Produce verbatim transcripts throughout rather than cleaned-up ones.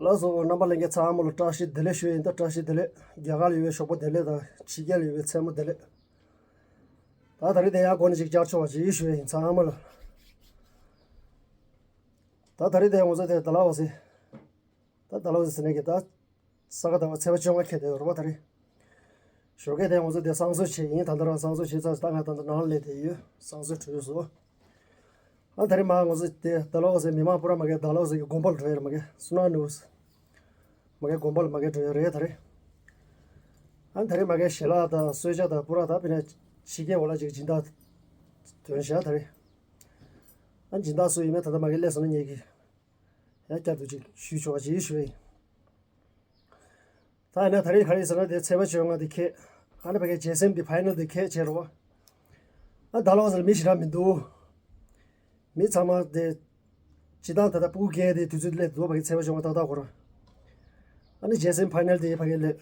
ལགས་སོ། རྣམ་པ་ལྷན་རྒྱས་ཚང་མ་ལ་བཀྲ་ཤིས་བདེ་ལེགས་ཞུ་ཡིན། ད་བཀྲ་ཤིས་བདེ་ལེགས། རྒྱ་གར་ལ་ཡོད་པའི་ཞོགས་པ་བདེ་ལེགས་དང་། ཕྱི་རྒྱལ་ལ་ཡོད་པའི་མཚན་མོ་བདེ་ལེགས། ད་ད་རེས་དེ་ཡང་སྒོ་ནས་ཅིག་བཅར་ཆོག་པ་ཅིག་ཞུ་ཡིན་ཚང་མ་ལ། ད་ད་རེས་དེ་ང་ཚོ་དེ་ཌལ་ཧོ་སི། ད་ཌལ་ཧོ་སི་ཟེར་ནས་ཀྱི་ད། ས་ག་ཟླ་བ་ཚེས་པ་བཅོ་ལྔ་འཁེལ་བསྡད་ཡོད་རེད་པ་ད་རེས། ཞོགས་ཀས་དེ་ང་ཚོ་དེ་གསང་གསོལ་བྱས་ཡིན། ད་ལྟ་རང་གསང་གསོལ་བྱས་ཚར། ད་ང་ད་ལྟ་ནང་ལ་སླེབས་བསྡད་ཡོད། གསང་གསོལ་གྲོལ་སོང་། ཨ་ད་རེས་མ་ང་ཚོ་དེ་ཌལ་ཧོ་སི་མི་མང་པུ་ར་མ་གི་ཌལ་ཧོ་སི་གི་དགོན་པ་ལ་འགྲོ་ཡ་རེད་མ་གི། སུ་ན་ནུ་མ་གི་དགོན་པ་ལ་མ་གི་འགྲོ་ཡ་རེད་ད་རེས། ཨ་ད་རེས་མ་གི་ཞལ་ལག་དང་གསོལ་ཇ་དང་པུ་ར་དང་དཔེར་ན་ཕྱི་རྒྱལ་བ་ལ་ཅིག་སྦྱིན་བདག་ཐོན་བཞག་ད་རེས། ཨ་སྦྱིན་བདག་སུ་ཡིན་ན་ད་ལྟ་མ་གི་སླེབས་སོང་ན་ངེད་ཀྱིས་ཡང་བསྐྱར་དུ་ཅིག་ཞུས་ཆོག་པ་ཅིག་ཞུ་ཡིན། ད་ཡིན་ན་ད་རེས་ག་རེ་ཟེར་ན་དེ་ཚེས་པ་བཅོ་ལྔ་དེ་འཁེལ། ཨ་ནི་ཕ་གི་རྗེས་ཟིན་དེ་ཕའི་ནལ་དེ་འཁེལ་བྱས་རོགས། ཨ་ཌལ་ཧོ་སི་ལ་མི་ཞེ་དྲག་མི་འདུག་མི་ཚང་མ་དེ། སྤྱི་བཏང་ད་ལྟ་སྤུ་གུ་སྐྱེས་དེ་དུས་ཚོད་སླེབས་འདུག་ཕ་གི་ཚེས་པ་བཅོ་ལྔ་ཏག་ཏག་འགོར། ཨ་ནི་རྗེས་ཟིན་ཕའི་ནལ་དེ་ཕ་གི་སླེབས།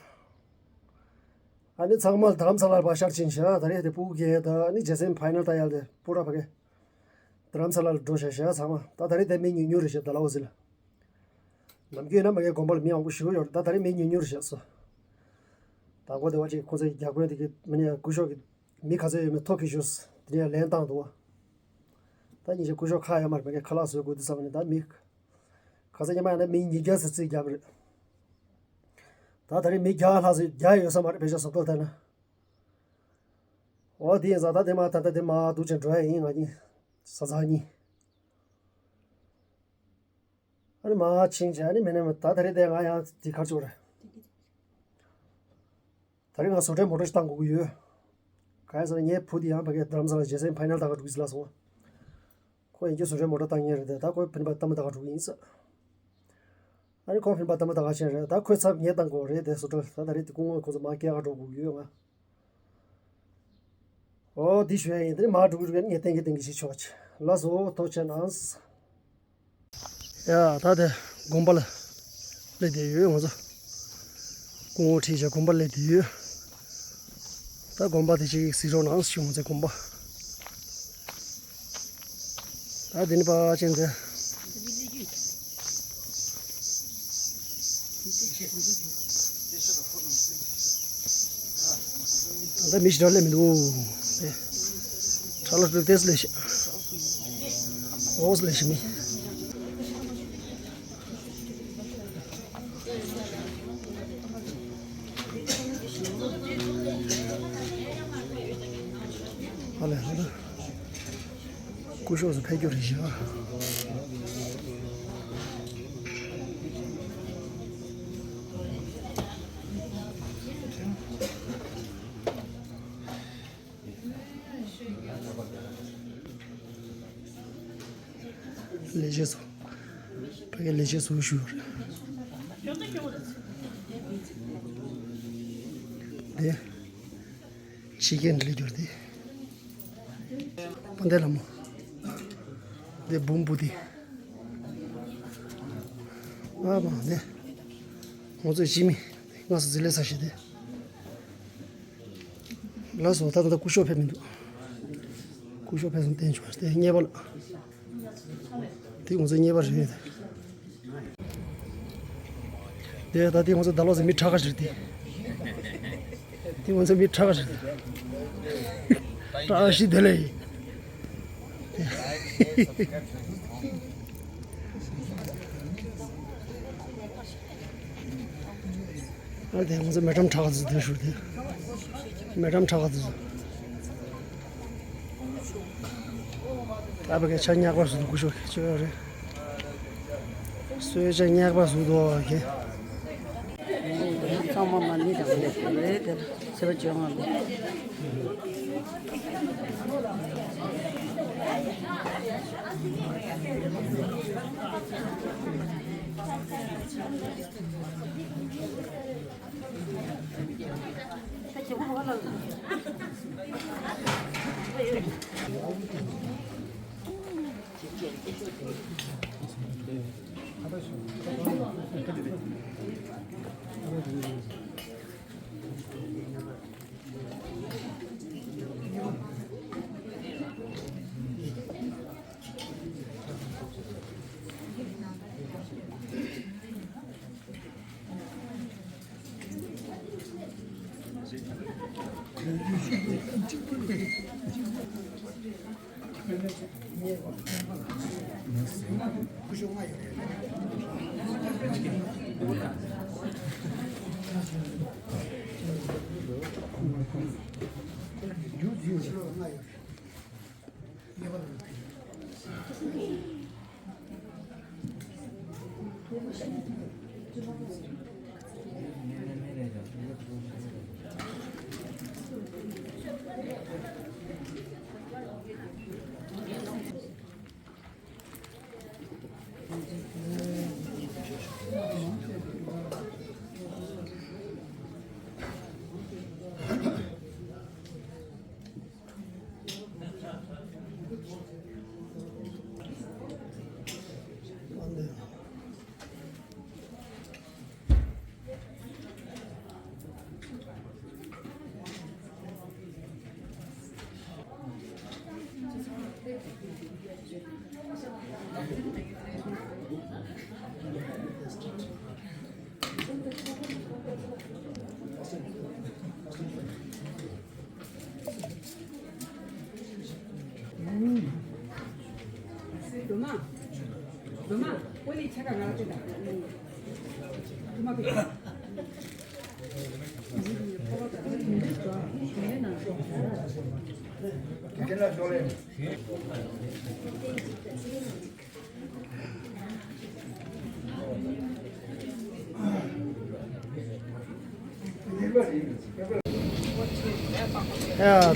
ཨ་ནི་ཚང་མ་རྡ་རམ་ས་ལར་ཕར་ཤར་ཕྱིན་ཤག་ད་རེས་དེ་སྤུ་གུ་སྐྱེས་ད་ཨ་ནི་རྗེས་ཟིན་ཕའི་ནལ་ད་ཡར་དེ་པུ་ར་ཕ་གི། རྡ་རམ་ས་ལ་ལ་འགྲོ་བཞག་བཞག་ཚང་མ། ད་ད་རེས་དེ་མི་ཉུང་ཉུང་རེད་ཤག་ཌལ་ཧོ་སི་ལ། ནམ་རྒྱུན་ཡིན་ན་མ་གིའི་དགོན་པ་ལ་མི་མང་པོ་ཞེ་པོ་ཡོད་རེད། ད་ད་རེས་མི་ཉུང་ཉུང་རེད་ཤག་སོ། ད་གོ་དེ་བ་ཅིག་ཁོ་ཚོའི་རྒྱ་དཔོན་དེ་གི་མི་ནི་སྐུ་ཞབས་ཀྱི་མི་ག་ཚོད་ཡོད་མེད་ཐོ་གི་ཞུས་དེ་ནས་ལན་བཏང་འདུག་བ། ད་ཉིན་ཞག་སྐུ་ཞབས་ཁག་ཡོད་མ་རེད། མ་གི་ཁ་ལག་བཟོས་དགོས་དུས་ཙམ་ནས་ད་མི་ག་ཚོད་ཉི་མ་ཡིན་ན་མི་ཉིས་བརྒྱ་ཙམ་རྩིས་བརྒྱབ་རེད། ད་ད་རེས་མི་བརྒྱ་ལྷག་ཙམ་བརྒྱ་ཡོད་ས་མ་རེད། བེད་སྤྱོད་བཟོ་ཐོག་ལྟ་ན། འོ་དེ་ཡིན་ཙང་ད་དེ་མ་ད་ལྟ་དེ་མ་འདུག་ཅན་འགྲོ་ཡ་ཡིན་ང་གཉིས་ས་ཚང་གཉིས། ཨ་ནི་མ་ཕྱིན་ཅི་ཨ་ནི་མེད་ན་མེད་ད་ད་རེས་དེ་ང་ཡང་དེ་གར་ཅོག་རེད། ད་རེས་ང་བཟོ་གྲྭའི་མོ་ཊ་ཞིག་བཏང་དགོས་ཀྱི་ཡོད། གང་ཡིན་ཟེར་ན་ངའི་བུ་དེ་ཡང་ཕ་གིའི་རྡ་རམ་ས་ལ་རྗེས་སེང་ཕའི་ནལ་ད་ག་འགྲོ་གི་ཟེར་ལབ་སོང་། ཁོ་ཡིན་གྱི་བཟོ་གྲྭའི་མོ་ཊ་བཏང་མཁན་རེད་དེ་ད་ཁོ་ཕན་པ་ལྟ་མ་ད་ག་འགྲོ་གི་ཡིན་ཟེར། ཨ་ནི་ཁོ་ཕན་པ་ལྟ་མ་ད་ག་ཅན་རེད། ད་ཁོའི་ཚབ་ངས་བཏང་དགོས་རེད་དེ་བཟོ་གྲྭ་ད་ད་རེས་དེ་སྐུ་ངོ་ཁོ་ཚོ་མ་སྐྱེལ་ག་འགྲོ་དགོས་ཀྱི་ཡོད་ང་། ཨོ་འདི་ཞུ་ཡ་ཡིན། དེ་ནི་མ་འགྲོ་གི་འགྲོ་གི་ངས་གཏན་གི་གཏན་གི་ཞིག་ཆོག་ཆེ། ལགས་སོ་ཐུགས་རྗེ་གནང་། ཡ་ད་དེ་དགོན་པ་ལ་སླེབས་བསྡད་ཡོད་ང་ཚོ། སྐུ་ངོ་ཁྲིད་བྱས་དགོན་པ་སླེབས་བསྡད་ཡོད། ད་དགོན་པ་དེ་ཅིག་གཟིགས་རོགས་གནང་ཞུ། ང་ཚོའི་དགོན་པ། ད་དེ་ནི་པ་ཅན་དེ། ད་མི་ཞིག་ར་ལས་མི་འདུག་ཁྲ་ལ་ཏོ་ཏེས་ལས་ཤ། ཨོས་ལས་ཤ་མི། ཨ་ལས་ཧ་ལས། སྐུ་ཞབས་སུ་ཕེབས་རྒྱུ་རེད་ཤག་ལས་བྱེད་ཚོ། ཕ་གི་ལས་བྱེད་ཚོ་ཞུ་རེད། དེ། ཕྱི་རྒྱལ་ནས་སླེབས་རྒྱུ་རེད་དེ། དཔལ་ལྡན་ལྷ་མོ། དེ་འབུམ་བུ་དེ། ཨ་མ་དེ། ང་ཚོའི་སྤྱི་མི། ང་ཚོ་ཟི་ལེ་ས་ཞིག་དེ། ལགས་སོ་ད་ད་ལྟ་སྐུ་ཞབས་ཕེབས་མི་འདུག་སྐུ་ཞབས་ཕེབས་སོང་བསྟན་བྱུང་དེ་གཉེར་པ་ལགས། དེ་ང་ཚོའི་གཉེར་པ་རེད། དེ་ད་དེ་ང་ཚོ་ད་ལོ་ཟེར་མི་ཁྲ་ཁ་ཞིག་རེད་དེ། དེ་ང་ཚོ་མི་ཁྲ་ཁ་ཞིག་རེད། བཀྲ་ཤིས་བདེ་ལེགས། ཨ་དེ་ང་ཚོ་མེ་ཊམ་ཁྲ་ཁ་ཚོ་དེ་ཞུ་དེ། མེ་ཊམ་ཁྲ་ཁ་ཚོ། ད་བ་གི་ཆ་ཉག་པ་བཟོ་འདུག་སྐུ་ཞབས་ཀྱི་ཆོས་རེད། གསོལ་ཇ་ཉག་པ་བཟོ་འདུག་གི། ཚང་མ་མ་ཎི་དང་ལས་རེད་དེ་ཚེས་པ་བཅོ་ལྔ་ལོ། ཡ།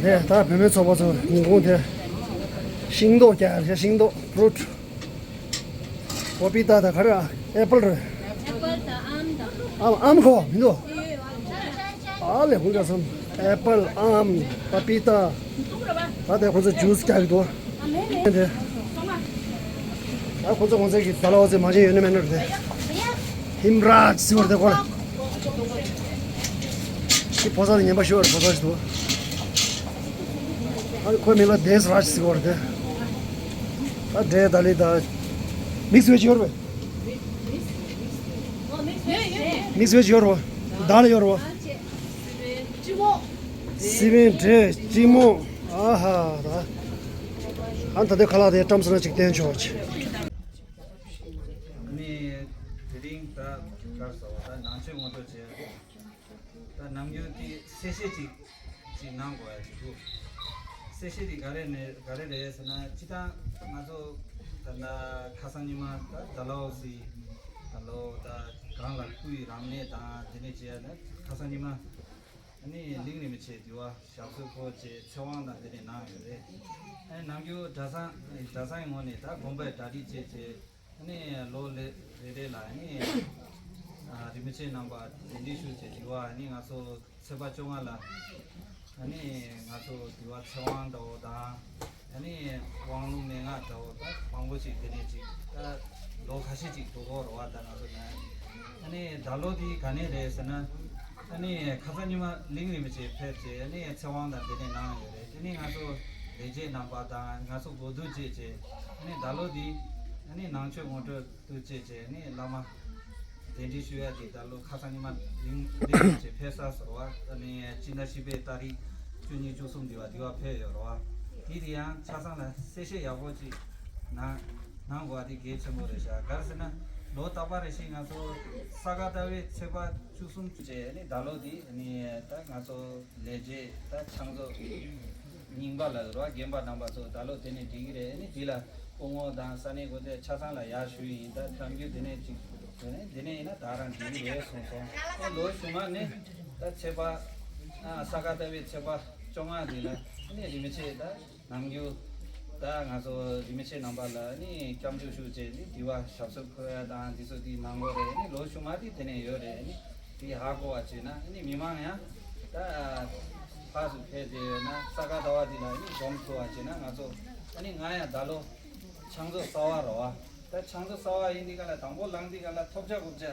དེ་ད་བུད་མེད་ཚོགས་པ་ཚོ་ཉིན་གུང་དེ་ཤིང་ཏོག་བཀྱག་རེད། ཤིང་ཏོག་ཕུ་རུ་ཊི། པ་པི་ཏ་དང་ག་རེ། ཨེ་པལ་རེད། ཨེ་པལ་དང་ཨམ་དང་། ཨམ། ཨམ་གོ་མི་འདུག་ཨ་ལས་ཁུངས་ཀྱང་སོང་། ཨེ་པལ། ཨམ། པ་པི་ཏ། ད་དེ་ཁོ་ཚོ་ཇུས་བཀྱག་གི་འདུག་དེ། ད་ཁོ་ཚོ་ཁོ་ཚོ་གི་ད་ལ་བ་ཚོ་མ་བྱན་ཡོད་ནི་མེད་ནི་རེད། ཧིམ་རཱཇ་ཟེར་བ་རེད་དེ་ཁོ་ལ། ཁྱི་ཕོ་གསར་དེ་ངན་པ་ཤོར་བ་རེད། ཕོ་གསར་ཞིག་འདུག་ཨ་ཁོའི་མིང་ལ་དེས་རཱཇ་ཟེར་བ་རེད་དེ། ད་འདྲེ་ད་ལི་ད་མིག་སི་བེ་ཇི་ཡོད་རེད། མིག་སི་བེ་ཇི་ཡོད་རེད། ད་ལ་ཡོད་རེད། སི་བེན་འདྲེ་སྤྱི་མོ། ཨ་ཧ། ད་ཨ་ད་ལྟའི་ཁ་ལག་དེ་བཀྲམ་སོང་ན་ཅིག་བསྟན་ཆོག་ཅིག་ནི་དེ་རིང་ད་གར་སོ་ད་ནང་ཆོས་ངོ་སྤྲོད་བྱས། ད་ནམ་རྒྱུན་དེ་གསལ་བཤད་ཅིག་ཅིག་གནང་དགོས་ཡ་ཅིག་འདུག་གསལ་བཤད་དེ་ག་རེ་ནས་ག་རེ་རེད་ཟེར་ན། སྤྱིར་བཏང་ང་ཚོ་ད་ལྟ་ཁ་སང་ཉི་མ་ད་ཌལ་ཧོ་སི་ད་ལོ་ད་གངས་ལ་སྐུ་ཡི་རབ་གནས་དང་དེ་ནས་བྱས་ནས་ཁ་སང་ཉི་མ་ཨ་ནི་གླིང་རིན་པོ་ཆེ་འདི་བ་ཞབས་སོར་འཁོད་བྱས་ཚེ་དབང་དང་དེ་འདྲ་གནང་ཡོད་རེད། ཨ་ནི་ནམ་རྒྱུན་གྲྭ་ཚང་གྲྭ་ཚང་གི་ངོས་ནས་ད་དགོན་པའི་གྲ་སྒྲིག་བྱས་བྱས། ཨ་ནི་ལོ་ལེ་རེ་རེ་ལ་ཨ་ནི་ཨ་རིན་པོ་ཆེ་རྣམ་པ་གདན་འདྲེན་ཞུ་བྱས་འདི་བ་ཨ་ནི་ང་ཚོ་ཚེས་པ་བཅོ་ལྔ་ལ་ཨ་ནི་ང་ཚོ་འདི་བ་ཚེ་དབང་ཟླ་བོ་དང་། ཨ་ནི་དབང་ལུང་མན་ངག་ཟླ་བོ་ད་མང་པོ་ཅིག་དེ་ནས་ཅིག་ད་ལོ་ཁ་ཤས་ཅིག་འགྲོ་གི་རེད་བ། ད་ང་ཚོ་ནས་ཨ་ནི་ད་ལོ་འདི་ག་ནས་རེད་ཟེར་ན། ཨ་ནི་ཁ་སང་ཉི་མ་གླིང་རིན་པོ་ཆེ་ཕེབས་བྱས་ཨ་ནི་ཚེ་དབང་དང་དེ་ནས་གནང་ཡོད་རེད། དེ་ནས་ང་ཚོ་ལས་བྱེད་རྣམ་པ་དང་ང་ཚོ་གོ་བསྡུར་བྱས་བྱས་ཨ་ནི་ད་ལོ་འདི་ཨ་ནི་ནང་ཆོས་ངོ་སྤྲོད་དུ་བྱས་བྱས་ཨ་ནི་བླ་མ་གདན་འདྲེན་ཞུ་ཡ་དེ་ད་ལོ་ཁ་སང་ཉི་མ་གླིང་གླིང་རིན་པོ་ཆེ་ཕེབས་ས་ཟེར་བ། ཨ་ནི་སྤྱི་ཟླ་བཞི་པའི་ཏ་རིག་བཅུ་གཉིས་བཅུ་གསུམ་འདི་བ་འདི་བ་ཕེབས་ཡོད་རེད་བ། དེ་དེ་ཡང་ཆ་ཚང་ལ་གསལ་བཤད་ཡག་པོ་ཅིག་གནང་གནང་དགོས་པ་དེ་གལ་ཆེན་པོ་རེད་ཤག་ག་རེ་ཟེར་ན་ལོ་རྟག་པར་རེ་བཞིན་ང་ཚོ་ས་ག་ཟླ་བའི་ཚེས་པ་བཅུ་གསུམ་བྱས་ནས་ད་ལོ་འདི་ནི་ད་ང་ཚོ་ལས་བྱེད་ད་ཕྱག་མཛོད་རྙིང་པ་ལ་རོ་རྒན་པ་རྣམ་པ་ཚོ་ད་ལོ་དེ་ནས་འགྲིག་གི་རེད། ནི་འདི་ལ་སྐུ་ངོ་དང་ས་གནས་འགོ་དེ་ཆ་ཚང་ལ་ཡར་ཞུས་ཡིན། ད་ནམ་རྒྱུན་དེ་ནས་ཅིག་དེ་ནས་དེ་ནས་ཡིན་ན་ད་རང་འགྲིག་གི་རེད་གསུངས་སོང་། ཨ་ལོ་གཞུག་མ་ནི་ད་ཚེས་པ་ཨ་ས་ག་ཟླ་བའི་ཚེས་པ་བཅོ་ལྔ་འདི་ལ་ནི་རིན་པོ་ཆེ་ད། ནམ་རྒྱུན་ད་ང་ཚོ་རིན་པོ་ཆེ་རྣམ་པ་ལ་ནི་སྐྱབས་འཇུག་ཞུ་བྱས་ནི་འདི་བ་ཞབས་སོར་འཁོད་ཡ་དང་འདི་ཚོ་འདི་གནང་གི་རེད། ནི་ལོ་གཞུག་མ་དེ་དེ་ནས་ཡོད་རེད། ནི་དེ་ཧ་གོ་བ་བྱས་ན་ནི་མི་མང་ཡང་ད་ཕར་ཚུར་ཕེབས་བསྡད་ཡོད་ན་ས་ག་ཟླ་བ་འདི་ལ་ནི་འཛོམས་ཐུབ་པ་བྱས་ན་ང་ཚོ་ཨ་ནི་ང་ཡང་ད་ལོ་ཕྱག་མཛོད་གསར་པ་རེད་བ། ད་ཕྱག་མཛོད་གསར་པ་ཡིན་དུས་ག་ལ་དང་པོ་ལངས་དུས་ག་ལ་ཐོབ་ཆ་དགོས་ཆ་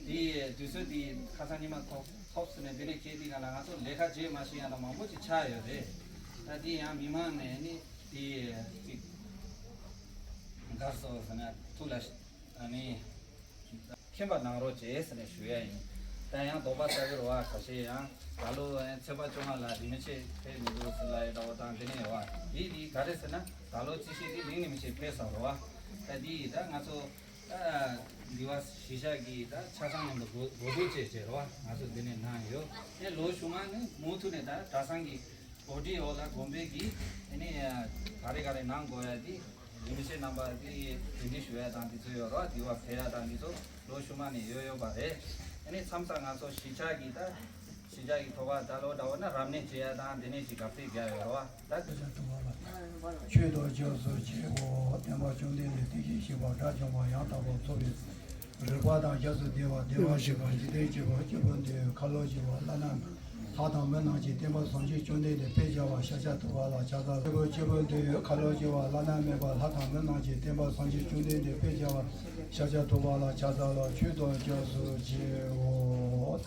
དེ་དུས་ཚོད་དེ་ཁ་སང་ཉི་མ་ཐོབ་ཐོབ་ཟེར་ནས་དེ་ནས་ཁྱེད་དེ་ག་ལ་ང་ཚོ་ལས་ཀ་བྱེད་མ་ཤེས་ཡ་ལ་མང་པོ་ཅིག་ཆགས་ཡོད་རེད། ད་དེ་ཡང་མི་མང་ནས་ནི་དེ་ཅིག་གར་སོང་ཟེར་ན་ཐུགས་ལ་ནི་མཁྱེན་པ་གནང་རོགས་བྱེད་ཟེར་ནས་ཞུ་ཡ་ཡིན། ད་ཡང་དོགས་པ་ཟ་གི་རེད་བ། ཁ་ཤས་ཡང་ད་ལོ་ཚེས་པ་བཅོ་ལྔ་ལ་རིན་པོ་ཆེ་ཕེབས་མི་འདུག་ཟེར་ལབ་ཡོད་འདྲ་བོ་དང་། དེ་ནས་ཡོད་བ། འདི་འདི་ག་རེ་ཟེར་ན། ད་ལོ་རྩིས་བཤེར་འདི་རིང་རིན་པོ་ཆེ་ཕེབས་ས་རེད་བ། ད་འདི་ད་ང་ཚོ་ད་འདི་བ་གཞིས་ཆགས་ཀྱི་ད་ཆ་ཚང་མཉམ་དུ་གོ་གོ་བསྡུར་བྱས་བྱས་རེད་བ། ང་ཚོ་འདི་ནས་གནང་ཡོད། ཨེ་ལོ་གཞུག་མ་ནི་མུ་མཐུད་ནས་ད་གྲྭ་ཚང་གི་གོ་སྒྲིག་འོག་ལ་དགོན་པའི་གི་ཨེ་ནི་ག་རེ་ག་རེ་གནང་དགོས་ཡ་འདི། རིན་པོ་ཆེ་རྣམ་པ་འདི་གདན་འདྲེན་ཞུ་ཡ་དང་འདི་ཚོ་ཡོད་རེད་བ། འདི་བ་ཕེབས་ཡ་དང་འདི་ཚོ་ལོ་གཞུག་མ་ནས་ཡོད་ཡོད་པ་རེད། ཨ་ནི་མཚམས་མཚམས་ང་ཚོ་གཞིས་ཆགས་ཀྱི་ད་གཞིས་ཆགས་ཀྱི་ཐོག་ཁ་ད་ལོ་འདྲ་བོ་ན་རབ་གནས་བྱེད་ཡ་དང་དེ་ནས་ཅིག་ག་ཕེབས་རྒྱག་ཡོད་རེད་བ། ད་ཆོས་དང་ཆོས་སུ་བྱེད་དགོས། བསྟན་པ་བཅོམ་ལྡན་འདས་བདེ་སྐྱིད་ཞེས་པ་དགྲ་བཅོམ་པ་ཡང་དག་པར་རྫོགས་པའི་རིག་པ་དང་སྐྱབས་སུ་བདེ་བ་བདེ་བར་གཤེགས་པ་འཇིག་རྟེན་གྱི་བར་སྐྱེ་བོ་འདི་ཁ་ལོ་བྱེད་པ་བླ་ན་ལྷ་དང་མི་རྣམས་ཀྱིས་བསྟན་པ་བཟང་ཕྱིར་བཅོམ་ལྡན་འདས་དཔེ་བྱ་བ་ཤཱཀྱ་ཐུབ་པ་ལ་ཕྱག་འཚལ་ལོ། སྐྱེ་བོ་འདི་ཁ་ལོ་བྱེད་པ་བླ་ན་མེད་པ་ལྷ་དང་མི་རྣམས་ཀྱིས་བསྟན་པ་བཟང་ཕྱིར་བཅོམ་ལྡན་འདས་དཔེ་བྱ་བ་ཤཱཀྱ་ཐུབ་པ་ལ་ཕྱག་འཚལ་ལོ། ཆོས་དང་སྐྱབས་སུ་མཆིའོ།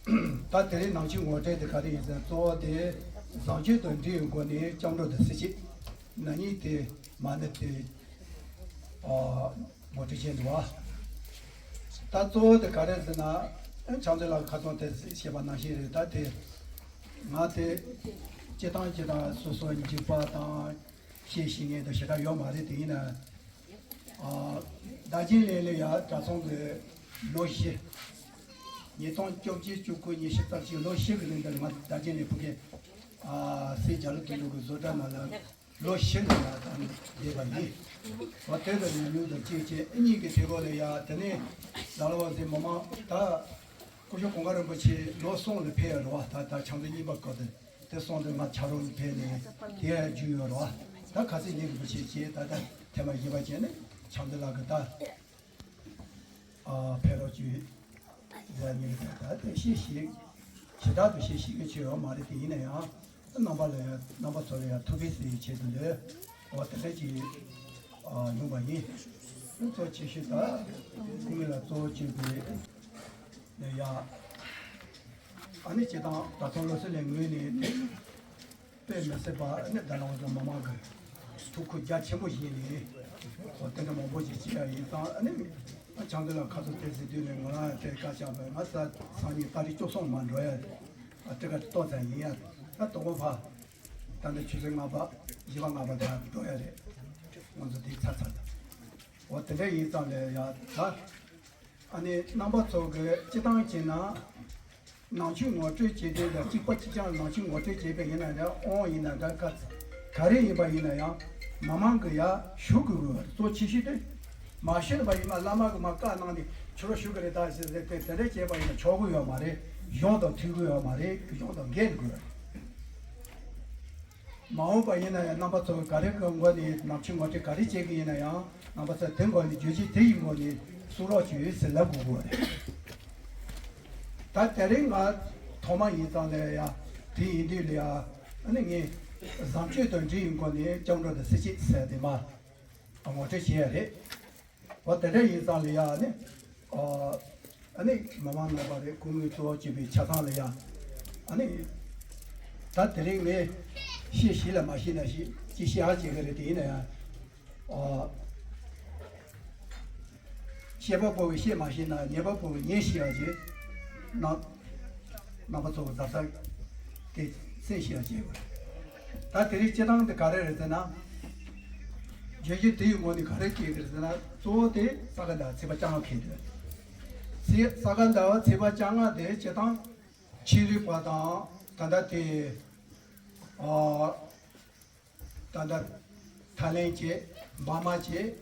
ད་དེ་རིང་ནང་ཆོས་ངོ་སྤྲོད་དེ་ག་རེ་ཡིན་ཟེར་ན། གཙོ་བོ་དེ་བཟང་སྤྱོད་དང་འབྲེལ་བའི་སྒོ་ནས་སྐྱབས་འགྲོ་དང་སེལ་བྱེད། ན་ནིང་དེ་མ་ཎི་དེ་ཨ་ངོ་སྤྲོད་བྱས་འདུག་བ། ད་གཙོ་བོ་དེ་ག་རེ་ཟེར་ན། ཕྱག་འཚལ་ལ་ཁ་སང་དེ་བཤད་པ་ནང་བཞིན་རེད། ད་དེ་ང་དེ་སྤྱི་བཏང་སྤྱི་བཏང་སོ་སོ་འཇིགས་པ་དང་། བཤད་ཤེས་མཁན་དང་ཞེ་དྲག་ཡོད་མ་རེད། དེ་ཡིན་ན། ཨ་བདག་རྐྱེན་ལས་ལས་ཡ་གྲྭ་ཚང་གི་ལོ་བཞི། ཉིས་སྟོང་བཅོ་བརྒྱད་བཅུ་དགུ་ཉི་ཤུ་རྩ་གཅིག་ལོ་བཞི་གི་རིང་དུ་ང་བདག་རྐྱེན་ལས་ཕ་གི་ཨ་སྲས་རྒྱ་ལོ་དོན་གྲུབ་ཀྱི་བཟོ་གྲྭ་ནང་ལ་ལོ་བཞི་ནང་ལ་ད་ནི་བསྡད་པ་ཡིན། འོ་དེ་ལ་ཉམས་མྱོང་དང་བཅས་བཅས་ཨ་གཉིས་ཀྱི་དེ་གོ་ལ་ཡ། དེ་ནས་ལ་ལ་བ་ཟེ་མི་མང་ད་སྐུ་ཞབས་གོང་དཀར་རིན་པོ་ཆེ་ལོ་གསུམ་ལ་ཕེབས་ཡ་རེད་བ། ད་ད་ཕྱག་འཚལ་གཉིས་པ་སྐབས་དེ། དེ་སོང་དུས་ང་ཆ་རོགས་ཕེབས་ནས་དེ་རྒྱུས་ཡོད་རེད་བ། ད་ཁ་སང་ཉིན་གྱི་བུ་ཆེ་བྱས་ད་ལྟ་ཐེངས་མ་བཞི་པ་བྱས་ནས་ཆང་འདི་ལག་གི་ད་ཨ་ཕེབས་རོགས་བྱོས་ཟེར་ཉིན་གྱི་ད་ད་དེ་ཤེས་ཤིག་ཞེ་དྲག་ཏུ་ཤེས་ཤིག་གི་ཆེ་བ་མ་རེད། དེ་ཡིན་ན་ཡང་རྣམ་པ་ལ་ཡང་རྣམ་པ་ཚོ་ལ་ཡང་ཐུགས་ཕན་གསོས་ཡའི་ཆེད་དུ་ལས་འོ་དེ་འདྲ་ཅིག་ཨ་ཡོང་པ་ཡིན། གཙོ་ཆེ་ཤོས་ད་སྐུ་ངོ་ལ་གཙོ་བོ་བྱས་པའི། ནས་ཡ། ཨ་ནི་སྤྱི་བཏང་ད་ཐོག་ལོ་སི་ལས་ངོས་ནས་དེ་དཔེ་མི་སྲིད་པ་ཨ་ནི་ད་ནང་ཚོ་མི་མང་གི་ཐུགས་ཁུར་རྒྱ་ཆེན་པོ་བཞེས་ནས་ཨོ་དེ་འདྲ་མང་པོ་ཞིག་བྱས་ཡ་ཡིན་ཙང་། ཨ་ནི་ང་ཆང་དེ་ལ་ཁ་ཐུག་དེ་ཟེར་དུས་ནས་ང་རང་ཡང་དེ་བཀའ་བཅག་པ། ང་ས་སང་ཉིན་ཏ་རིག་བཅུ་གསུམ་མ་འགྲོ་ཡ་ཨ་དེ་ག་ཏོག་ཙམ་ཡིན་ཡ། ད་དོ་དགོང་ཕ་ད་འདི་ཆུ་ཚོད་ལྔ་པ་བཞི་པ་ལྔ་པ་ད་འགྲོ་ཡ་རེད། ང་ཚོ་དེ་ཚར་ཚར་ད་ཨོ་དེ་འདྲ་ཡིན་ཙང་ལས་ཡ་ད། ཨ་ནི་རྣམ་པ་ཚོ་གི་སྤྱི་བཏང་བྱས་ན། ནང་ཆོས་ངོ་སྤྲོད་བྱེད་དུས་ལ་གཅིག་པ་གཅིག་རྐྱང་ནང་ཆོས་ངོ་སྤྲོད་བྱེད་པ་ཡིན་ན་ཡང་དབང་ཡིན་ན་འདྲ་ག་ག་རེ་ཡིན་པ་ཡིན་ན་ཡང་མི་མང་གི་ཡ་ཞུ་དགོས་གི་གཙོ་ཆེ་ཤོས་དེ། མ་ཞུས་པ་ཡིན་ན་བླ་མ་གི་མ་བཀའ་གནང་ནས་ཁྱོད་རང་ཞུ་གི་རེད་ད་ཟེར་ཟེར་ཏེ་དེ་འདྲ་བྱས་པ་ཡིན་ན་ཆོག་གི་ཡོད་མ་རེད། གཞུང་དང་མཐུན་གི་ཡོད་མ་རེད། གཞུང་དང་འགལ་དགོས། མ་འོངས་པ་ཡིན་ན་ཡང་རྣམ་པ་ཚོ་ག་རེ་གི་ངོས་ནས་ནང་ཆོས་ངོ་སྤྲོད་ག་རེ་བྱེད་ཀྱི་ཡིན་ན་ཡང་རྣམ་པ་ཚོ་དེ་ངོས་ནས་བརྗོད་གཞི་དེ་ཡི་ངོས་ནས་གསུང་རོགས་བྱོས་ཟེར་ལབ་དགོས་ཀྱི་རེད། ད་དེ་རིང་ང་ཐོག་མ་ཡིན་ཙང་ལས་ཡ་དེ་ཡིན་དུས་ལ་ཡ་ཨ་ནི་ངས་བཟང་སྤྱོད་དང་འབྲེལ་ཡོད་སྒོ་ནས་སྐྱབས་འགྲོ་དང་སེལ་བྱེད་ཟེར་དེ་མ་ངོ་སྤྲོད་བྱེད་ཡ་རེད། འོ་དེ་འདྲ་ཡིན་ཙང་ལ་ཡ་ཨ་ནི། ཨ་ཨ་ནི་མི་མང་རྣམ་པ་རེད། སྐུ་ངོ་གཙོ་བོ་བྱས་པའི་ཆ་ཚང་ལ་ཡ། ཨ་ནི། ད་དེ་རིང་ངས་བཤད་ཤེས་ལ་མ་ཤེས་ན་ཤེས་ཅི་བཤད་ཨ་བྱེད་གི་རེད། དེ་ཡིན་ན་ཡང་། ཨ་བཤད་པ་པོ་གི་བཤད་མ་ཤེས་ན་ཉན་པ་པོ་གི་ཉན་ཤེས་ཨ་བྱེད་ན། རྣམ་པ་ཚོ་གི་ཛ་ས་དེ་སེམས་ཤེས་ཡ་བྱེད་དགོས། ད་དེ་རིང་སྤྱི་བཏང་དེ་ག་རེ་རེད་ཟེར་ན། བརྗོད་གཞི་དེ་ཡི་ངོས་ནས་ག་རེ་བྱེད་ཀྱི་རེད་ཟེར་ན། གཙོ་བོ་དེ་ས་ག་ཟླ་བ་ཚེས་པ་བཅོ་ལྔ་འཁེལ་འདུག་ཚེས་ས་ག་ཟླ་བ་ཚེས་པ་བཅོ་ལྔ་དེ་སྤྱི་བཏང་ཆོས་ལུགས་པ་དང་ད་ལྟ་དེ་ཨ། ད་ལྟ་ཐའི་ལེན་བྱས། འབར་མ་བྱས།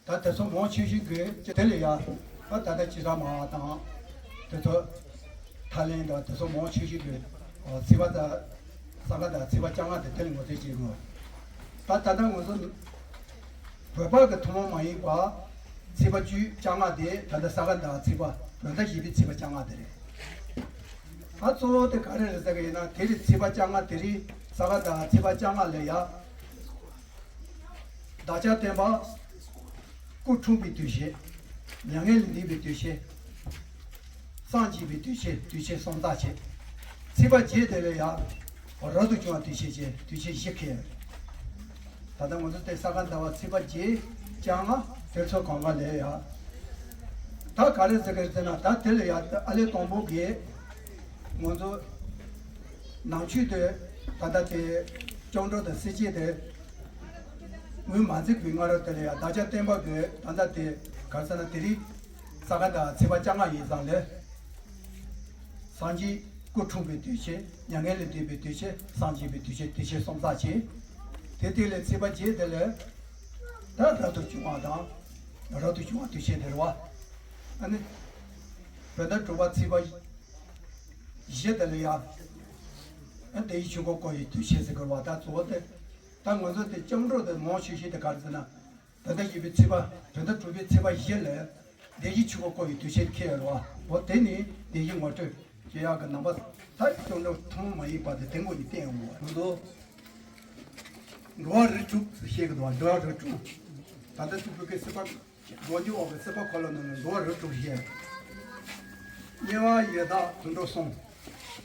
ད་དེ་ཚོ་མང་ཆེ་ཤོས་ཀྱིས་དེ་ལས་ཡ། ད་ད་ལྟ་ཅི་ར་མ་དང་། དེ་ཚོ་ཐའི་ལེན་དང་དེ་ཚོ་མང་ཆེ་ཤོས་ཀྱིས་ཚེས་པ་ད་ས་ག་ཟླ་ཚེས་པ་བཅོ་ལྔ་དེ་དེ་ལ་ངོ་སྤྲོད་བྱེད་དགོས། ད་ད་ལྟ་ང་ཚོ་བོད་པ་གི་ཐུན་མོང་མ་ཡིན་པ་ཚེས་པ་བཅུ་བཅོ་ལྔ་དེ་ད་ལྟ་ས་ག་ཟླ་ཚེས་པ་བོད་ཟླ་བཞི་པའི་ཚེས་པ་བཅོ་ལྔ་དེ་རེད། ད་གཙོ་བོ་དེ་ག་རེ་རེད་ཟེར་གི་ཡིན་ན། དེ་རིང་ཚེས་པ་བཅོ་ལྔ་དེ་རིང་ས་ག་ཟླ་ཚེས་པ་བཅོ་ལྔ་ལ་ཡ། བདག་ཅག་བསྟན་པ་སྐུ་འཁྲུངས་པའི་དུས་ཆེན། མྱ་ངན་ལས་འདས་པའི་དུས་ཆེན། སངས་རྒྱས་པའི་དུས་ཆེན། དུས་ཆེན་གསུམ་རྩ་ཆེ། ཚེས་པ་བརྒྱད་དེ་ལ་ཡ་རབ་ཏུ་བྱུང་བ་དུས་ཆེན་བྱས། དུས་ཆེན་བཞི་འཁེལ། ད་ལྟ་ང་ཚོ་དེ་ས་ག་ཟླ་བ་ཚེས་པ་བརྒྱད་བཅོ་ལྔ་དེ་ཚོ་གང་ག་ལ་ཡ། ད་ག་རེ་ཟེར་གི་ཟེར་ན། ད་དེ་ལ་ཡ་ཨ་ལས་དང་པོ་གི་ང་ཚོ་ནང་ཆོས་དེ་ད་ལྟ་དེ་སྐྱབས་འགྲོ་དང་སེར་བྱེས་དེ་ངོས་མ་འཛིན་པའི་སྔ་རོལ་དེ་ལ་ཡ་བདག་ཅག་བསྟན་པ་གི་ད་ལྟ་དེ་ག་རེ་ཟེར་ན། དེ་རིང་ས་ག་ཟླ་ཚེས་པ་བཅོ་ལྔ་ཡིན་ཙང་ལས། སངས་རྒྱས་སྐུ་འཁྲུངས་པའི་དུས་ཆེན། མྱ་ངན་ལས་འདས་པའི་དུས་ཆེན། སངས་རྒྱས་པའི་དུས་ཆེན། དུས་ཆེན་གསུམ་ཙམ་བྱས། དེ་དུས་ལ་ཚེས་པ་བརྒྱད་དེ་ལ་ད་རབ་ཏུ་བྱུང་བ་དང་། རབ་ཏུ་བྱུང་བ་དུས་ཆེན་དེ་རེད་བ། ཨ་ནི་བོད་ཟླ་དྲུག་པ་ཚེས་པ་བཞི་དེ་ལ་ཡང་ཨ་བདེ་བའི་ཆོས་འཁོར་བསྐོར་བའི་དུས་ཆེན་ཟེར་གི་རེད་བ། ད་གཙོ་བོ་དེ་ད་ང་ཚོ་དེ་སྐྱབས་འགྲོ་དེ་མང་ཆེ་ཤོས་དེ་ག་རེ་ཟེར་ན། བོད་ཟླ་བཞི་པའི་ཚེས་པ། བོད་ཟླ་དྲུག་པའི་ཚེས་པ་བཞི་ལ་བདེ་བའི་ཆོས་འཁོར་བསྐོར་བའི་དུས་ཆེན་འཁེལ་ཡོད་རེད་བ། འོ་དེ་ནི་བདེ་བའི་ངོ་སྤྲོད་བྱེད་ཡག་གི་རྣམ་པ། ད་སྐྱབས་འགྲོ་ཐུན་མོང་མ་ཡིན་པ་དེ་དེ་ངོས་ནས་བསྟན་ཡོང་གི་རེད། ང་ཚོ་འགྲོ་བ་རིགས་དྲུག་ཟེར་བཤད་གི་འདུག་བ། འགྲོ་བ་རིགས་དྲུག་ད་ལྟ་ཐུག་པའི་སྲིད་པ། སྒོ་འགྱུར་འོག་གི་སྲིད་པ་འཁོར་ལོ་ནང་ནས་འགྲོ་བ་རིགས་དྲུག་བཤད། དམྱལ་བ་ཡི་དྭགས་དུད་འགྲོ་གསུམ།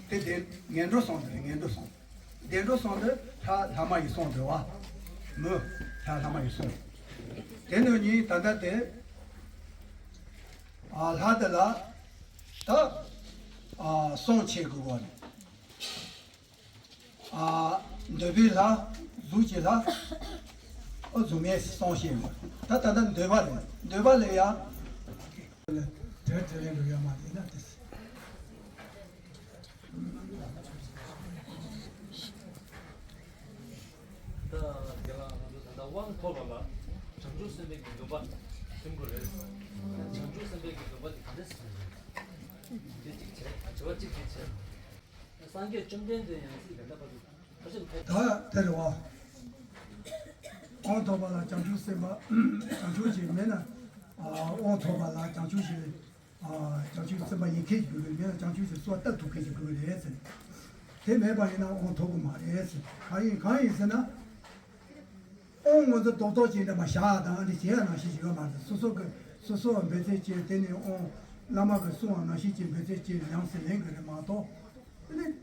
དེ་དེ་ངན་འགྲོ་གསུམ་དེ་རེད། ངན་འགྲོ་གསུམ། བདེ་འགྲོ་གསུམ་དེ་ལྷ་ལྷ་མ་ཡིན་གསུམ་དེ་རེད་བ། མི་ལྷ་ལྷ་མ་ཡིན་གསུམ། དེ་ནང་ནས་ད་ལྟ་དེ་ཨ་ལྷ་དེ་ལ་ད་ཨ་གསུམ་ཕྱེ་དགོས་པ་རེད། ཨ་འདོད་པའི་ལྷ། གཟུགས་ཀྱི་ལྷ། ཨ་གཟུགས་མེད་གསུམ་བཤད་ཡོད། ད་ད་ལྟ་འདོད་པ་རེད། འདོད་པ་ལ་ཡ། དེར་དེ་ལས་འགྲོ་ཡ་མ་རེད་ན་དེ། ད་དེ་ལ་ང་ཚོ་ད་ལྟ་དབང་ཐོབ་པ་ལ་བྱང་ཆུབ་སེམས་དཔའི་གི་འདུན་པ་ཐོན་དགོས་རེད། བྱང་ཆུབ་སེམས་དཔའི་གི་འདུན་པ་དེ་ག་འདྲ་ཟེར་ན། དེ་གཅིག་བྱས། དྲི་བ་གཅིག་དེ་བྱས། སངས་རྒྱས་བཅོམ་ལྡན་འདས་ཡང་སྲིད་ལས་འདས་པ་དུ་ཕར་ཕྱིན་ཐོབ། ད་དེ་རེད་བ། དབང་ཐོབ་པ་ལ་བྱང་ཆུབ་སེམས་དཔའ། བྱང་ཆུབ་ཅིག་མེད་ན། ཨ་དབང་ཐོབ་པ་ལ་བྱང་ཆུབ་ཅིག་ཨ་བྱང་ཆུབ་སེམས་དཔའ་ཡིན་མཁན་ཞིག་དགོས་ཀྱི་རེད། མེད་ན་བྱང་ཆུབ་ཅིག་གསོལ་བ་བཏབ་ཐུབ་མཁན་ཞིག་དགོས་ཀྱི་རེད་ཟེར། དེ་མེད་པ་ཡིན་ན་དབང་ཐོབ་ཀྱི་མ་རེད་ཟེར། གང་ཡིན་གང་ཡིན་ཟེར་ན། དབང་ང་ཚོ་རྡོག་རྡོག་ཅིག་འདྲ་མ་བཞག་དང་འདི་བྱེད་ཡ་ནང་བཞིན་ཞིག་ཡོད་མ་རེད། སོ་སོ་གི་སོ་སོ་འབད་རྩོལ་བྱས། དེ་ནས་དབང་བླ་མ་གི་གསུང་བ་ནང་བཞིན་ཅིག་འབད་རྩོལ་བྱས་ཉམས་སུ་ལེན་གི་རེད་མ་གཏོགས། དེ་ནས་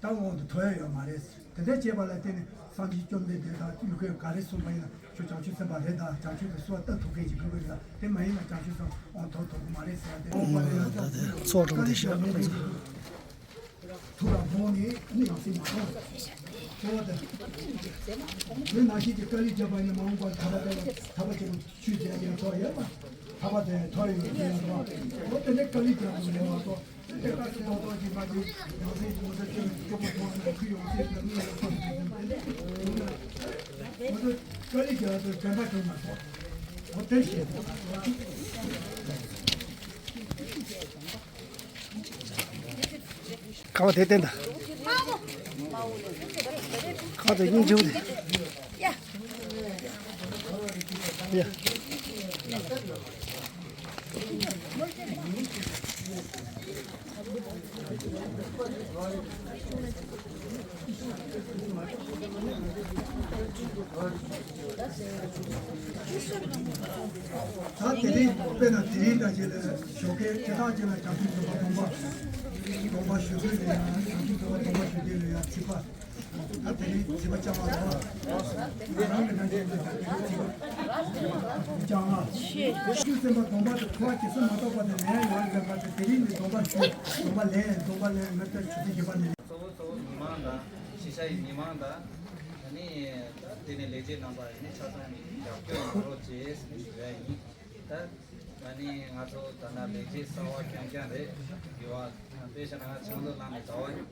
ད་དབང་དུ་ཐོབ་ཡ་ཡོད་མ་རེད། དེ་འདྲ་བྱས་པ་ལ་བརྟེན་ནས་སངས་རྒྱས་བཅོམ་ལྡན་འདས་དང་ཡུལ་སྐད་ག་རེ་གསུངས་པ་ཡིན་ན་ཁྱོད་བྱང་ཆུབ་སེམས་དཔའ་རེད་དང་བྱང་ཆུབ་ཏུ་གསོལ་བ་བཏབ་ཐུབ་མཁན་ཞིག་དགོས་ཀྱི་རེད། དེ་མ་ཡིན་ན་བྱང་ཆུབ་སེམས་དབང་ཐོབ་ཐུབ་ཀྱི་མ་རེད་ཟེར་ཡ་དེ། ད་དེ་ཚོགས་དྲུག་འདི་བཞག་ཁོ་ཚོ། ཐུགས་ལ་འོང་ནས་ནི་ཡང་སྲིད་མ་གཏོང་། ཁྱོད་དེ་ནང་བཞིན་གྱི་དཀའ་ལས་བརྒྱབ་པ་ཡིན་ན་མ་འོངས་པར་ཐར་པ་དེ་ལ་ཐར་པ་ཆེན་པོ་ཆོས་མཛད་ཀྱང་ཐོག་ཡོད་པ། ཐར་པ་དེ་ཐོག་ཡོད་ཀྱི་ཡོད་པ། འོ་དེ་འདྲའི་དཀའ་ལས་བརྒྱབ་པ་ཡིན་མ་གཏོགས། དེ་ལྟར་ཏོག་ཏོག་ཅིག་མ་ཅིག་ཡང་སྲིད་ངོ་ཚ་ཅིག་སྐྱོ་པོ་མཐོང་ན་ཁུ་ཡོང་སྲིད་དང་མི་ཡོང་སྲིད་དེ་འདྲ་ཡིན་ན། ང་ཚོ་དཀའ་ལས་བརྒྱབ་ཚོ་དྲན་པ་བྱུང་མ་སོང་། འོ་དེ་བཤད་འདུག་ཁ་བ་དེ་བསྟན་ད། ཁ་བ་དེ་སྙིང་རྗེ་པོ་དེ། ཡ། ད་དེ་རིང་དཔེར་ན་དེ་རིང་འདྲ་ཅིག་ལ་ཞོགས་ཀས་སྐད་གྲགས་ཅན་ལ་བྱང་ཆུབ་སེམས་དཔའ་སྡོམ་པ། སྡོམ་པ་ཞུ་དགོས་ལ་ཡང་བྱང་ཆུབ་སེམས་དཔའ་སྡོམ་པ་ཞུ་དགོས་ལ་ཡང་ཚིག་པ། ད་དེ་རིང་ཚིག་པ་བཅོ་ལྔ་རེད་བ། ང་རང་གི་ནང་བཞིན་དུ་ད་དེ་རིང་ཚིག་པ་བཅོ་ལྔ། བྱང་ཆུབ་སེམས་དཔའ་སྡོམ་པ་དེ་ཐོག་གེ་སར་མ་གཏོགས་པ་དེ་ལན་ཡོད་ལ་ཡོད་པ་དེ། དེ་རིང་ནས་སྡོམ་པ་ཞུ། སྡོམ་པ་ལེན། སྡོམ་པ་ལེན། ང་ད་ཆུ་ཚོད་བཞི་པ་ནས། གཙོ་བོ་གཙོ་བོ་མི་མང་དང་ཤེས་བྱ་ཡི་མི་མང་དང་། ཨ་ནི་ད་དེ་ནས་ལས་བྱེད་རྣམ་པ་ཡིན་ནི་ཆ་ཚང་རྒྱབ་སྐྱོར་གནང་རོགས་བྱེད་ཟེར་ནས་ཞུ་ཡ་ཡིན། ད་ཨ་ནི་ང་ཚོ་ད་ལྟ་ལས་བྱེད་གསར་བ་རྐྱང་རྐྱང་རེད། དགེ་བ་དཔེ་བཞག་ན་ང་ཆང་ཐོག་བླངས་ནས་ཟླ་བ་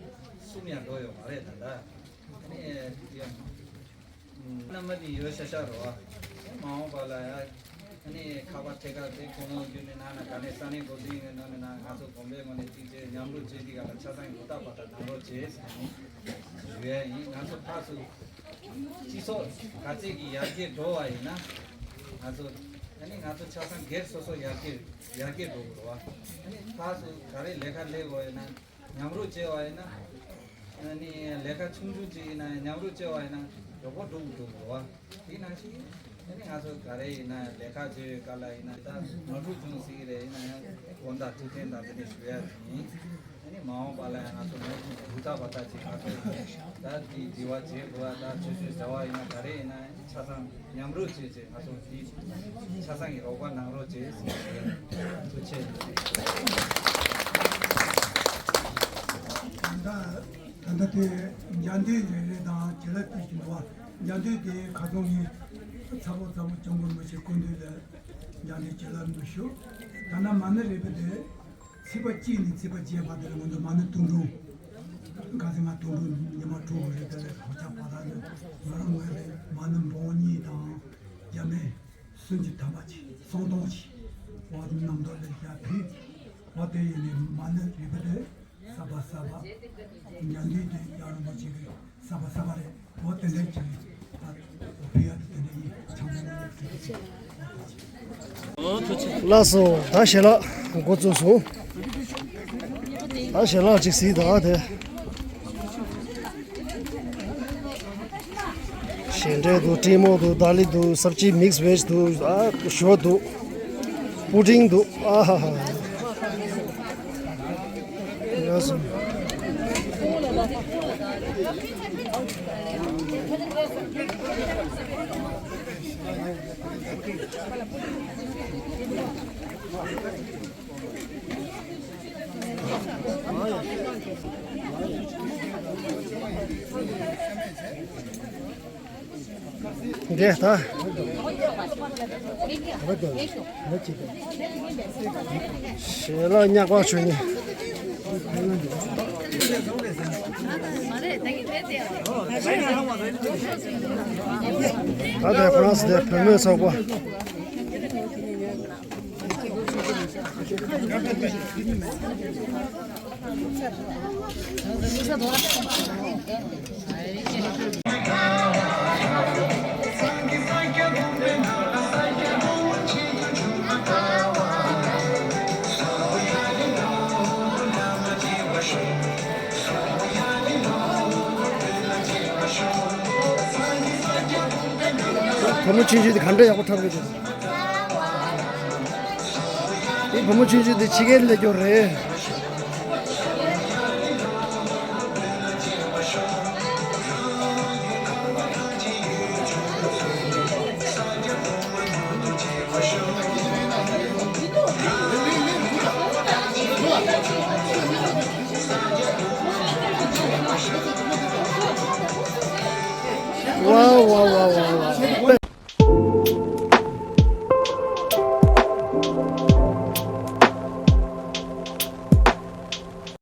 གསུམ་ཡང་འགྲོ་ཡོད་མ་རེད་ད་ལྟ། ཨ་ནི་དེ་ཡང་རྣམ་པ་ནི་ཡོད་ཤ་ཤ་རེད་བ། མ་འོངས་པ་ལ་ཡ། ཨ་ནི་ཁ་པར་ཐད་ཀར་དེ་ཁོང་རང་བརྒྱུད་ནས་གནང་ན། ག་ནས་ས་གནས་འགོ་འཛིན་ཡིན་ན་མིན་ན། ང་ཚོ་དགོན་པའི་ངོས་ནས་གཅིག་བྱས་མཉམ་རུབ་བྱས། དེ་ག་ལ་ཆ་ཚང་ཧུར་ཐག་པ་ཐག་གནང་རོགས་བྱེད་ཟེར་ནས་ཞུ་ཡ་ཡིན། ང་ཚོ་ཕར་ཚུར་སྤྱི་ཚོགས་ག་ཚད་ཀྱི་ཡར་རྒྱས་འགྲོ་བ་ཡིན་ན། ང་ཚོ་ཨ་ནི་ང་ཚོ་ཆ་ཚང་སྒེར་སོ་སོ་ཡར་རྒྱས་ཡར་རྒྱས་འགྲོ་དགོས་རེད་བ། ཨ་ནི་ཕར་ཚུར་ག་རེ་ལས་ཀ་ལས་དགོས་ཡིན་ན། མཉམ་རུབ་བྱས་པ་ཡིན་ན། ཨ་ནི་ལས་ཀ་ཆུང་ཆུང་ཅིག་ཡིན་ན་མཉམ་རུབ་བྱས་པ་ཡིན་ན་མགྱོགས་པོ་འགྲུབ་འགྲོ་གི་རེད་བ། དེ་ནང་བཞིན་ཨ་ནི་ང་ཚོ་ག་རེ་ཡིན་ན་ལས་ཀ་བྱེད་པའི་སྐབས་ལ་ཡིན་ན། ད་ནོར་འཁྲུལ་བྱུང་སྲིད་ཀྱི་རེད། ཡིན་ན་ཡང་དགོངས་དག་ཐུགས་བདེན་དང་དེ་འདྲ་ཞུ་ཡ་དེ་ཡིན། ཨ་ནི་མ་འོངས་པ་ལ་ཡང་ང་ཚོ་ནོར་འཁྲུལ་ཧུར་ཐག་པ་ཐག་ཅིག་ང་ཚོ་ད་དེ་འདྲི་བ་བྱེད་དགོས་པ། ད་ཆོས་ཞུ་བྱ་བ་ཡིན་ན་ག་རེ་ཡིན་ན་ཆ་ཚང་མཉམ་རུབ་བྱས་བྱས་ང་ཚོ་འདི་ཆ་ཚང་གི་རོགས་པ་གནང་རོགས་བྱེད་ཟེར་ཞུ་ཡ། ཐུགས་རྗེ་ཆེ། ད་ལྟ་དེ་འཇའ་འདུས་རེ་རེ་དང་བྱིན་རླབས་སྐྱེ་བཞིན་འདུག་བ། འཇའ་འདུས་དེ་ཁ་སང་ངས་ཚ་པོ་ཚ་པོ་སྐྱབས་མགོན་རིན་པོ་ཆེ་སྐུ་མདུན་ལ་འཇའ་འདུས་བྱིན་རླབས་འདུག་ཞུ། ད་ལྟ་མ་ཎི་རིལ་བུ་དེ་ཚེས་པ་གཅིག་ནས་ཚེས་པ་བརྒྱད་བར་དེ་ལ་ང་ཚོ་མ་ཎི་ཐུང་ཐུང་། ཁ་སང་ང་ཐུང་ཐུང་ཉི་མ་དྲུག་རེ་དེ་ལ་གོ་ཆ་པ་ད་ནི་ང་རང་ངོས་ནས་མ་ཎི་འབུམ་གཉིས་དང་རྒྱ་མི་སུམ་ཅུ་ཐམ་པ་ཅིག་སུམ་སྟོང་ཅིག་བར་དུ་གནམ་ཐོག་ལ་བཞག་ཕུལ། འོ་དེ་ཡིན་ནས་མ་ཎི་རིལ་བུ་དེ་གསར་པ་གསར་པ། འཇའ་འདུས་དེ་ཡང་རིན་པོ་ཆེ་གི་གསར་པ་གསར་པ་རེད། འོ་དེ་འདྲ་ཅིག་ད་ཕུལ་ཡ་དེ་དེ་འདྲ་ཡིན། ཆང་ས་ནས་ཡོད་ཟེར་གི་ལགས་སོ། ད་ཞལ་ལག་འགོ་བཙུགས་སོང་། ད་ཞལ་ལག་ཅིག་གཟིགས་དང་དེ། ཞལ་འབྲས་འདུག་སྤྲིན་མོག་འདུག་ད་ལི་འདུག་སབ་ཅི་མིག་སི་བེ་ཇི་འདུག་ཨ་ཞོ་འདུག་པུ་ཌིང་འདུག་ཨ་ཧ་ཧ། ཡ་སོ། འདི་ལྟ། ཞལ་ལག་ཉག་པ་བྱུང་ནི། ད་ལྟ་ཁོ་རང་ཚོ་དེ་བུ་མོའི་ཚོགས་པ། བུ་མོ་ཆུང་ཆུང་དེ་ག་འདྲ་ཡག་པོ་འཁྲབ་གི་འདུག་དེ་བུ་མོ་ཆུང་ཆུང་དེ་ཕྱི་རྒྱལ་སླེབས་རྒྱུ་རེད། ཝའོ་ཝའོ་ཝའོ་ཝའོ།